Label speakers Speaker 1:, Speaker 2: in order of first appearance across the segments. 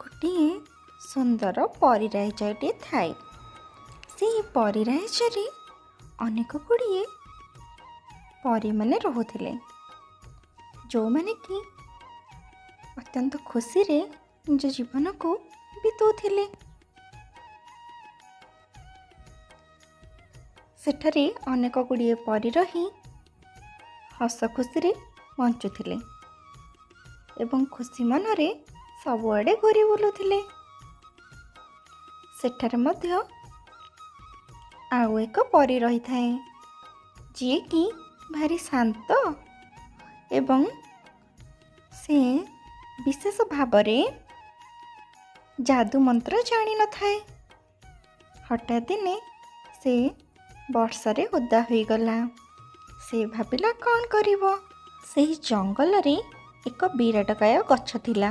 Speaker 1: ଗୋଟିଏ ସୁନ୍ଦର ପରୀ ରାଇଜଟିଏ ଥାଏ। ସେହି ପରୀ ରାଇଜରେ ଅନେକ ଗୁଡ଼ିଏ ପରୀମାନେ ରହୁଥିଲେ, ଯେଉଁମାନେ କି ଅତ୍ୟନ୍ତ ଖୁସିରେ ନିଜ ଜୀବନକୁ ବିତାଉଥିଲେ। ସେଠାରେ ଅନେକ ଗୁଡ଼ିଏ ପରୀ ରହି ହସ ଖୁସିରେ ବଞ୍ଚୁଥିଲେ ଏବଂ ଖୁସି ମନରେ ସବୁଆଡ଼େ ଘୂରି ବୁଲୁଥିଲେ। ସେଠାରେ ମଧ୍ୟ ଆଉ ଏକ ପରୀ ରହିଥାଏ, ଯିଏକି ଭାରି ଶାନ୍ତ ଏବଂ ସେ ବିଶେଷ ଭାବରେ ଯାଦୁ ମନ୍ତ୍ର ଜାଣିନଥାଏ। ହଠାତ୍ ଦିନେ ସେ ବର୍ଷାରେ ଓଦା ହୋଇଗଲା। ସେ ଭାବିଲା କ'ଣ କରିବ। ସେହି ଜଙ୍ଗଲରେ ଏକ ବିରାଟକାୟ ଗଛ ଥିଲା,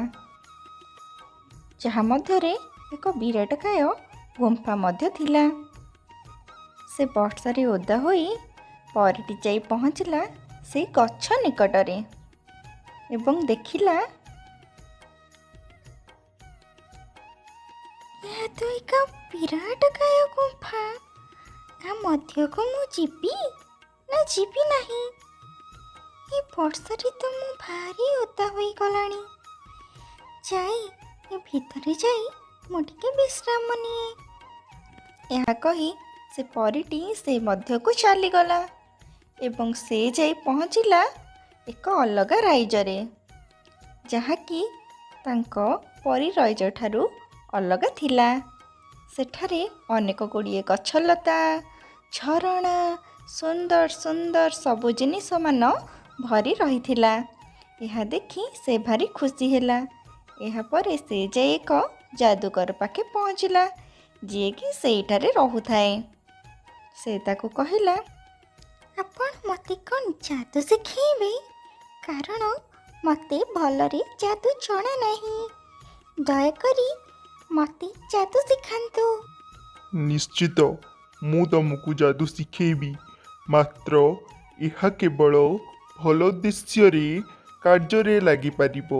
Speaker 1: ଯାହା ମଧ୍ୟରେ ଏକ ବିରାଟକାୟ ଗୁମ୍ଫା ମଧ୍ୟ ଥିଲା। ସେ ବର୍ଷାରେ ଓଦା ହୋଇ ପରୀଟି ଯାଇ ପହଞ୍ଚିଲା ସେଇ ଗଛ ନିକଟରେ ଏବଂ ଦେଖିଲା, ଏହା ତ ଏକ ବିରାଟକାୟ ଗୁମ୍ଫା। ତା ମଧ୍ୟକୁ ମୁଁ ଯିବି ନା ଯିବି ନାହିଁ? ଏ ବର୍ଷାରେ ତ ମୁଁ ଭାରି ଓଦା ହୋଇଗଲାଣି। ଯାଇ ଏ ଭିତରେ ଯାଇ ମୁଁ ଟିକେ ବିଶ୍ରାମ ନିଏ। ଏହା କହି ସେ ପରୀଟି ସେ ମଧ୍ୟକୁ ଚାଲିଗଲା ଏବଂ ସେ ଯାଇ ପହଞ୍ଚିଲା ଏକ ଅଲଗା ରାଇଜରେ, ଯାହାକି ତାଙ୍କ ପରୀ ରାଇଜ ଠାରୁ ଅଲଗା ଥିଲା। ସେଠାରେ ଅନେକ ଗୁଡ଼ିଏ ଗଛଲତା, ଝରଣା, ସୁନ୍ଦର ସୁନ୍ଦର ସବୁ ଜିନିଷମାନ ଭରି ରହିଥିଲା। ଏହା ଦେଖି ସେ ଭାରି ଖୁସି ହେଲା। ଏହାପରେ ସେ ଯାଇ ଏକ ଯାଦୁକର ପାଖେ ପହଞ୍ଚିଲା, ଯିଏକି ସେଇଠାରେ ରହୁଥାଏ। ସେ ତାକୁ କହିଲା, ଆପଣ ମୋତେ କ'ଣ ଯାଦୁ ଶିଖେଇବେ? କାରଣ ମୋତେ ଭଲରେ ଯାଦୁ ଜଣା ନାହିଁ। ଦୟାକରି ମୋତେ ଯାଦୁ ଶିଖାନ୍ତୁ।
Speaker 2: ନିଶ୍ଚିତ ମୁଁ ତମକୁ ଯାଦୁ ଶିଖେଇବି, ମାତ୍ର ଏହା କେବଳ ଭଲ ଉଦ୍ଦେଶ୍ୟରେ କାର୍ଯ୍ୟରେ ଲାଗିପାରିବ।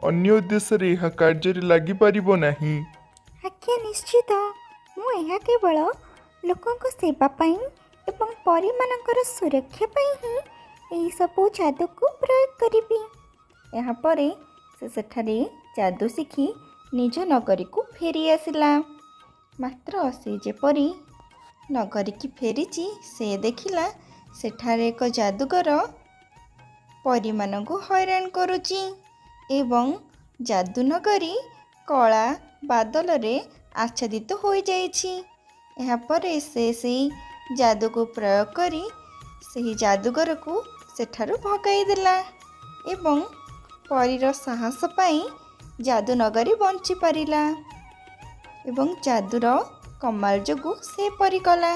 Speaker 2: ଅନ୍ୟ ଉଦ୍ଦେଶ୍ୟରେ ଏହା କାର୍ଯ୍ୟରେ ଲାଗିପାରିବ ନାହିଁ।
Speaker 1: ଆଜ୍ଞା ନିଶ୍ଚିତ, ମୁଁ ଏହା କେବଳ ଲୋକଙ୍କ ସେବା ପାଇଁ ଏବଂ ପରୀମାନଙ୍କର ସୁରକ୍ଷା ପାଇଁ ହିଁ ଏହିସବୁ ଯାଦୁକୁ ପ୍ରୟୋଗ କରିବି। ଏହାପରେ ସେ ସେଠାରେ ଯାଦୁ ଶିଖି ନିଜ ନଗରୀକୁ ଫେରି ଆସିଲା। ମାତ୍ର ସେ ଯେପରି ନଗରୀକି ଫେରିଛି, ସେ ଦେଖିଲା ସେଠାରେ ଏକ ଯାଦୁଗର ପରୀମାନଙ୍କୁ ହଇରାଣ କରୁଛି ଏବଂ ଯାଦୁନଗରୀ କଳା ବାଦଲରେ ଆଚ୍ଛାଦିତ ହୋଇଯାଇଛି। ଏହାପରେ ସେ ସେଇ ଯାଦୁକୁ ପ୍ରୟୋଗ କରି ସେହି ଯାଦୁଗରକୁ ସେଠାରୁ ଭଗାଇ ଦେଲା ଏବଂ ପରୀର ସାହସ ପାଇଁ ଯାଦୁନଗରୀ ବଞ୍ଚିପାରିଲା ଏବଂ ଯାଦୁର କମାଲ ଯୋଗୁଁ ସେ ପରି କଲା।